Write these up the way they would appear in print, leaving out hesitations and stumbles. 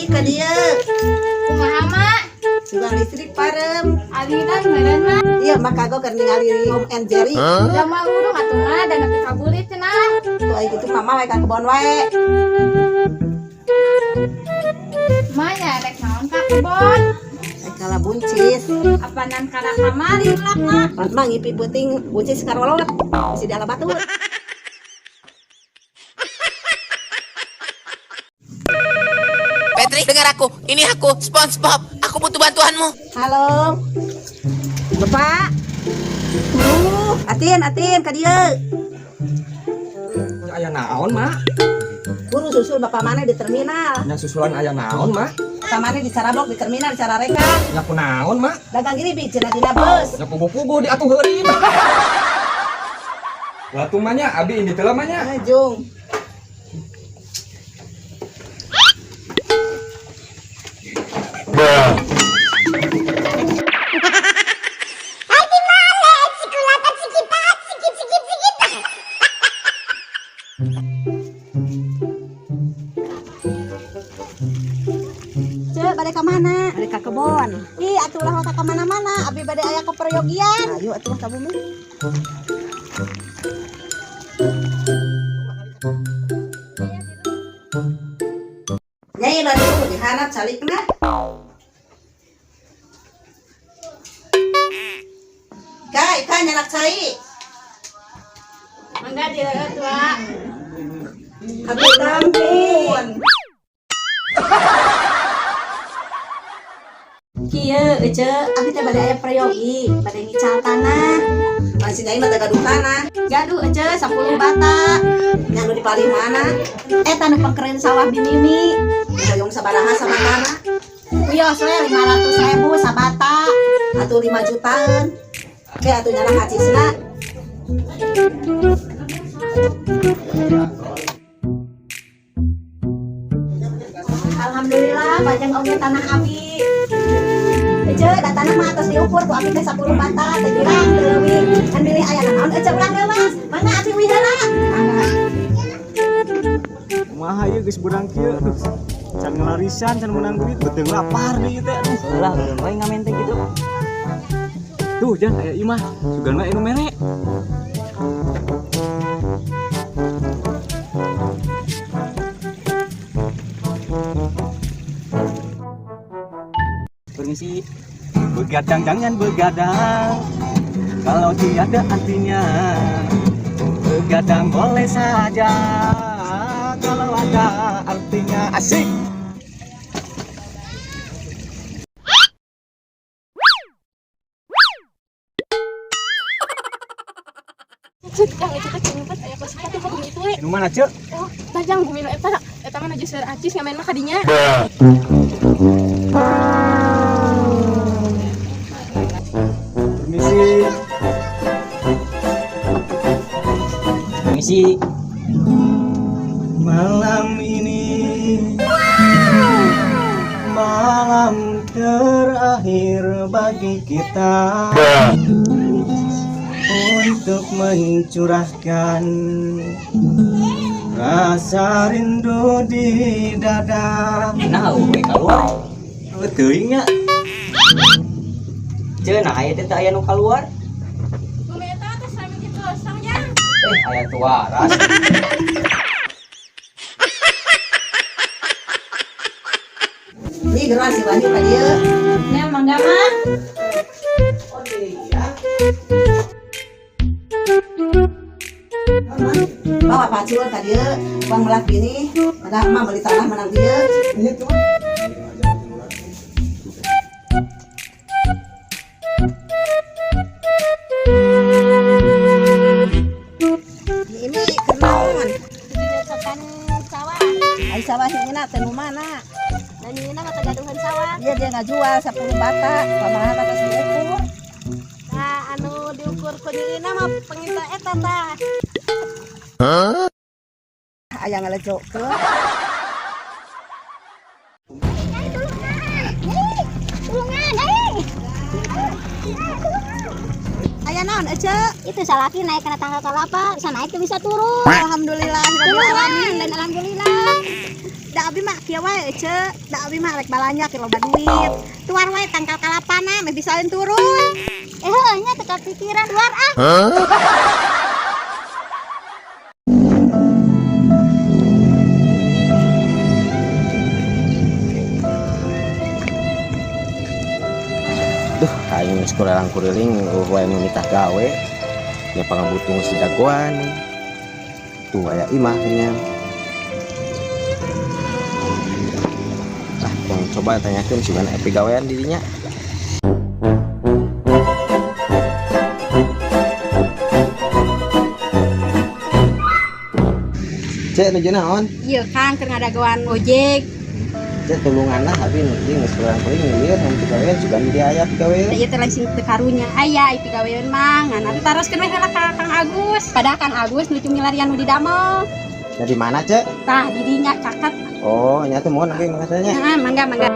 Ih, ka dieu. Kumaha, Mak? Sugan listrik parem. Aliran meureun, Mak. Iya, mak kagok keur ningali Tom and Jerry. Da mah urung atuh, Mak, da nepi ka bulit cenah. Tuh ai kitu mama we ka kebon wae. Mak nya rek naon ka kebon? Rek kala buncis. Apanan kana kamari lakna? Pan mah ngipi peuting buncis karolot. Bisi diala batur. Patrick, dengar aku. Ini aku, SpongeBob. Aku butuh bantuanmu. Halo. Bapak. Atin, atin ka dieu. Aya naon, Mak? Buru susul bapak mana di terminal. Nya susulan aya naon, Mak? Bapak mana di Carablok di terminal Carareka. Nya kunaon, Mak? Dagang gini bi cenah dina bus. Nya pugu-pugu di atuh heurin. Watu mah nya abi ini teh mah nya. Ah, jung. Cek, bade ka mana? Bade ka kebon. Ih, atuh ulah ka mana-mana, abi bade aya keperyogian. Ayo atuh ka bumi. Nyai bade dihanap calikna. Kai, kai nyalak cai. Mangga dieu tua. Aduh, ampun. Kieu, Ece, abi teh bade aya peryogi, bade ngical tanah. Masih nyai mah teu gaduh tanah. Gaduh, Ece, 10 bata. Nya nu dipalih mana? Eta nu pengkereun sawah binimi. Hoyong sabaraha sama tanah? Wios we 500.000 sabata. Atuh 5 jutaan. Oke, atuh nyalak acisna. Alhamdulillah, pajang oge tanah abi. Ece, da tanah mah atos diukur ku abi teh 10 bata, teu kurang teu leuwih. Kan bilih aya naon Ece ulah leuwas. Mangga abi uih heula. Mangga. Kumaha ieu geus beurang kieu? Aduh, can ngelarisan, can meunang duit, beuteung lapar deui teh. Aduh, Lah, udah wae ngamen teh gitu. Tuh, Jan, aya imah. Sugan mah anu mere. Permisi. Begadang jangan begadang kalau tiada artinya. Begadang boleh saja kalau ada artinya. Asik. Cek, Kang, itu teh cenah aya kos kitu mah bumi itu we. Nu mana, Cek? Oh, tajang bumi nu eta. Eta mah nuju seur acis ngamen mah kadinya. Permisi. Permisi. Malam ini malam terakhir bagi kita untuk mencurahkan rasa rindu di dada. Nah, we keluar. Teuing nya. Ceunah aya teh teu aya nu kaluar. Bumi eta teh sami kitu osang nya. Aya tuaras. Ini geran si Wahyu ka dieu. Nya mangga mah. Oh iya. Bawa pacul ka dieu, uang melak bini, ada emak beli tanah menang dieu. Ini tuh. Ini kenaon? Dicocokan sawah. Ai sawah hingina teh nu mana? Dan ini mah teu gaduheun sawah. Iya dia ngajual 10 bata, pamahan atas diukur. Nah, anu diukur ku nyina mah penginta eta tah. Aya ngalejokeun. Aya naon, Ece? Itu salaki naik kana tangga kalapa, bisa naik tuh bisa turun. Alhamdulillah, Tulungan dan alhamdulillah. Da abi mah kieu wae ece, da abi mah rek balanja ke loba duit. Tuar wae tangkal kalapana meh bisa turun. Eh heuh nya teu kapikiran luar ah. Duh, aing geus kurelang kuriling eueuh wae nu nitah gawe. Nya pangabutung si jagoan. Tuh aya imah nya. Ah, tong coba tanyakeun si mana gawean dirinya. Cek nuju naon? Iya Kang, keur ngadagoan ojek. Cek tulungan lah abi nu geus kurang kuring lieur nu gawean juga di aya gawean. Da ieu teh lain sing teu karunya aya pigawean mah ngan atuh taroskeun we heula ka Kang Agus. Padahal Kang Agus nuju milarian nu didamel. Dari mana, Cek? Tah di dinya caket. Oh, nya teh mohon abi makasihnya. Heeh, mangga mangga.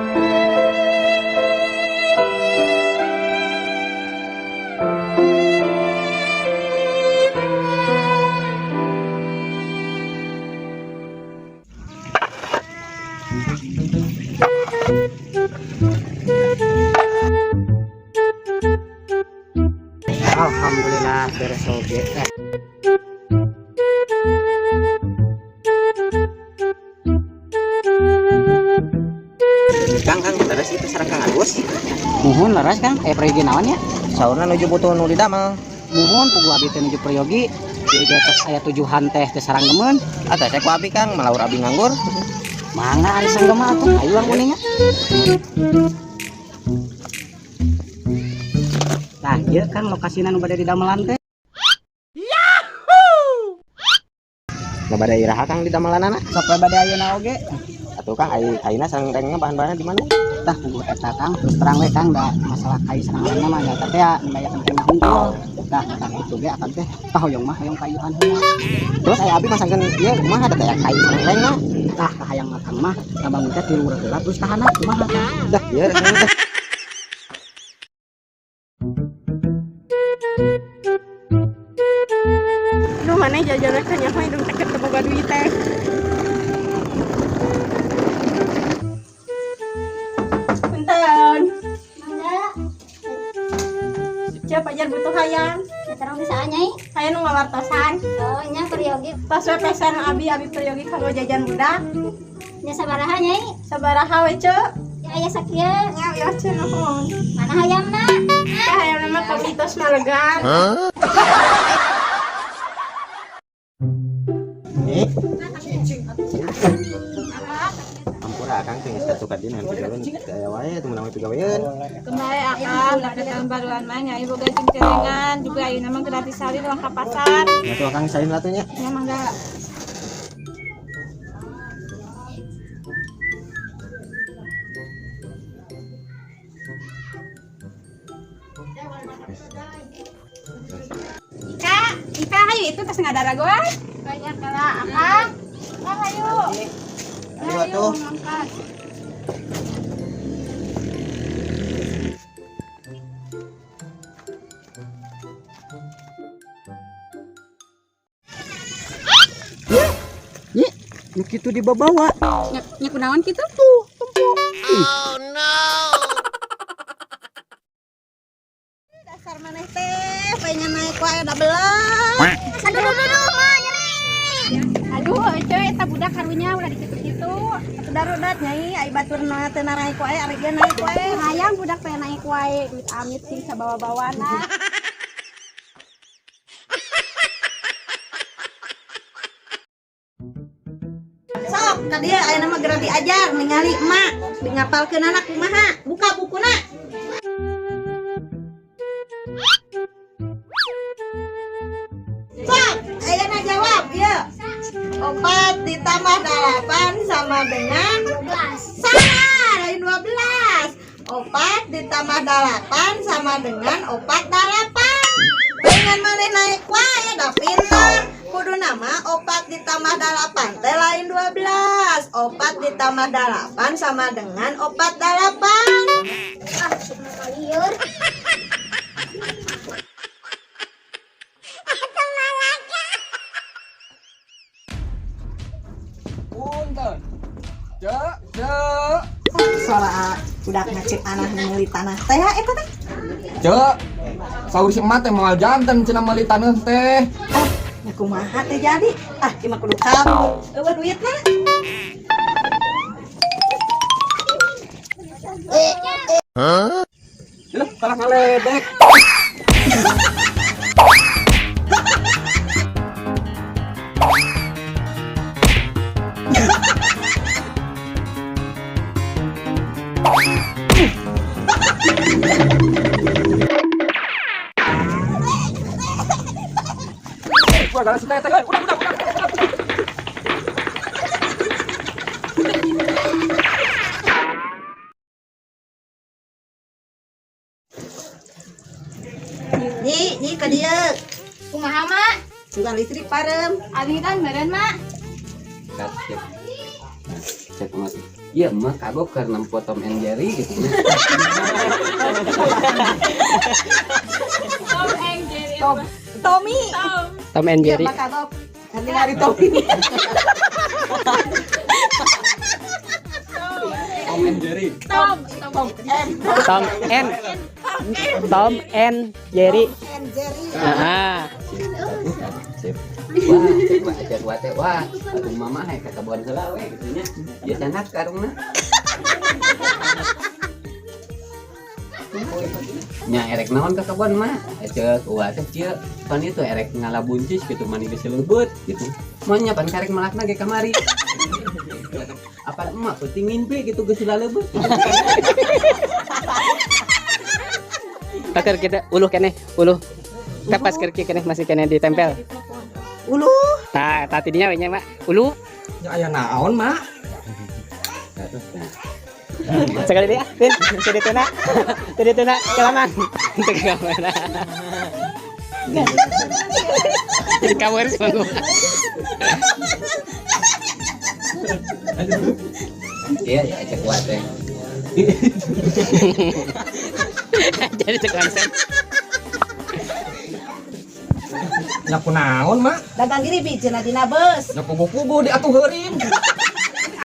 Alhamdulillah beres oge. Kang, Kang, leres itu sareng Kang Agus. Muhun leres Kang, aya peryogi naon ya? Saurna nuju butuh nu didamel. Muhun puguh abi teh nuju peryogi. Di atas aya tujuhan teh teh saranggemeun. Atuh teh ku abi Kang, malaur abi nganggur. Mangga ari sanggema atuh, ayo ang uninga. Tah, ieu kan lokasina nu bade didamelan teh. Nu bade iraha Kang didamelanana? Sok we bade ayeuna oge. Atuh Kang, ai kaina sareng rengna bahan-bahanna di mana? Tah puguh eta Kang, terus terang we Kang da masalah kai sareng rengna mah da teh ya nembayakeun kena hungkul. Tah, tah kitu ge akang teh kahoyong mah hoyong kayuhan heula. Terus aya abi masangkeun ieu kumaha da teh kai sareng rengna? Tah, kahayang akang mah ngabangun teh tilu heula terus kahana kumaha tah. Dah, ieu rengna teh. Duh maneh jajan we kanyaho hidung teh teu boga duit teh. Punten. Mangga. Ceu pajar butuh hayang. Sareng bisa nyai. Hayang nu ngawartosan. Oh nya peryogi. Pas we pesan abi abi peryogi kanggo jajan budak. Nya sabaraha nyai? Sabaraha we ceu? Ya aya sakieu. Nya wios ceu nuhun. Mana hayamna? Teh hayamna mah komitos malegan. Ampura Akang teh geus katuh ka dieu nanti gawean teu aya wae teu meunang pigawean. Kembali akang, dapat tahun baruan mah nyai boga cengcelengan juga ayeuna mah gratis salin uang ka pasar. Nya tuh Akang salin atuh nya. Nya mangga. Ika, Ika hayu itu tos ngadaragoan. Banyak kala akang. Kang ayo. Ayo atuh. Mangkat. Nyi, nu kitu dibabawa. Nya, nya kunaon kitu? Tuh, tempo. Dasar maneh teh pengen naik wae da belah. Aduh aduh aduh mah nyeri. Aduh, ece eta budak karunya ulah dikitu-kitu. Atuh darurat nyai, ai baturna teu naik wae, ari ge naik wae. Hayang budak teh naik wae, duit amit sing sabawa-bawana. Sok, ka dieu ayeuna mah geura diajar ningali emak, ngapalkeun anak kumaha. Buka bukuna. Sok, ayeuna jawab ieu. 4 ditambah 8 sama dengan 12. Salah, lain 12. 4 ditambah 8 sama dengan 4 8. Pengen maneh naik wae da pintar. Kudu nama 4 ditambah 8 teh lain 12. 4 ditambah 8 sama dengan 4 8. Ah, sok lieur. Punten. Budak ngacit anak meuli tanah teh eta teh. Cek. Saur si emak teh moal janten cenah meuli taneuh teh. Ah, nya kumaha teh jadi? Ah, ieu mah kudu kabur. Eueuh duitna. Lah, kalah ngaledek. Wah, galah si teteh. Udah. Nyi, nyi ka dieu. Kumaha mak? Tukang listrik parem. Abi kan meren mak. Cek emak. Iya emak kagok karena nempo Tom and Jerry gitu. Tom and Jerry. Tommy. Tom and Jerry. Iya, kagok. Nanti ngari Tommy. Tom and Jerry. Tom. Tom. Tom and Tom and Jerry. And Jerry. Ah. Sip. Wah, cek mah cek wa teh wah, atuh mama he ka kebon heula we gitu nya. Biasana karungna. Nya erek naon ka kebon mah? Ceuk uwa teh kieu. Pan itu erek ngala buncis gitu mani geus leubeut gitu. Mun nya pan karek melakna ge kamari. Apa emak penting ngimpi gitu geus lalebeut. Takar kita uluh keneh, uluh. Kapas keur kieu keneh masih keneh ditempel. Uluh. Tah, tah tidinya we nya, Mak. Uluh. Ya aya naon, Mak? Sekali dia, Tin. Tadi tena. Tadi tena kelaman. Teu kelaman. Jadi kabar sih Bang. Iya, ya cek wa teh. Jadi cek konsen. Nya kunaon, Mak? Dagang gini bi cenah dina beus. Nya puguh-puguh diatuh heurin.